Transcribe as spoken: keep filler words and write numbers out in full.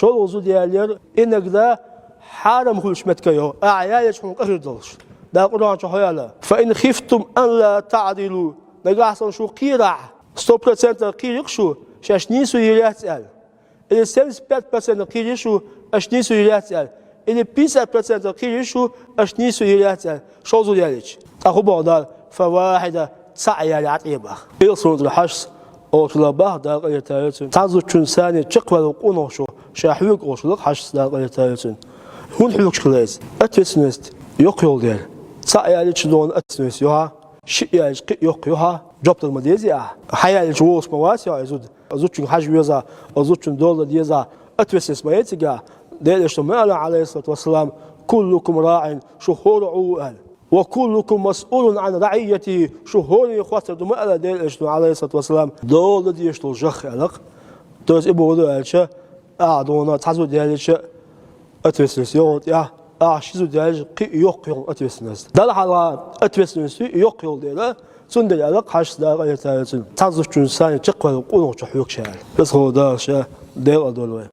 ШолгӀа зуда ялар иногда хьарам хуьлуш меттиг йогӀу, ахьа ялийча хьуна къа хир долуш. Дала Къуръан чохь аьлла: «Фа ин хифтум алла таъдилу». Нагахь санна шу кхийрахь, сто процентов кхийрахь шу, шаьш нийсо йийр яц аьлла. Или семьдесят пять процентов кхийрахь шу, аша нийсо йийр яц аьлла. Или пятьдесят процентов кхийрахь шу, аша нийсо йийр яц аьлла. ШолгӀа зуда ялийча. ТӀаккха хӀун боху Дала? «Фа вахьида», цхьаъ ялий Ӏа тӀе баха. Ил суна хьажа, олуш ла баха, Дала къинхетам бойла цунна. Цхьана зудчун санна чекхваьлла къонахчо ша хьоьгуш хилла хьажа, Дала къинхетам бойла цунна. ХӀунда хьоьгуш хилла иза? Ответственность йоккха йолу дела. Цхьаъ ялийча долу ответственность ю хьан, шиъ ялийча кхин а йоккха ю хьан, жоп дала ма дезий ахьа? Хьан ялийча волуш ма вац хьо и зуда? Зудчуьнга хьажа веза, зудчун дола деза, ответственность ма яц цигахь? Делан Элчано ма аьлла, Ӏалайхиссалату вассалам: «Куллукум раъин», шу хӀора Ӏу ву аьлла. «Ва куллукум масъулун ан раъийятихи», шу хӀоранна хоттур ду ма аьлла Делан Элчано, Ӏалайхиссалату вассалам, дола дезаш долу жагӀах аьлла. То есть и бохург ду аьлча, ахьа дона цхьа зуда ялийча, ответственность йогӀу тӀехь, ахьа ши зуда ялийча, кхин а йоккха йолу ответственность. Далла хьалха ответственность ю йоккха йолу дела, цундела аьлла хьажа, Дала къинхетам бойла цунна. Цхьана зудчун санна чекхваьлла къонахчо хьоьгуш ша аьлла. Веза хьо Дала ша, Дела а долу вай.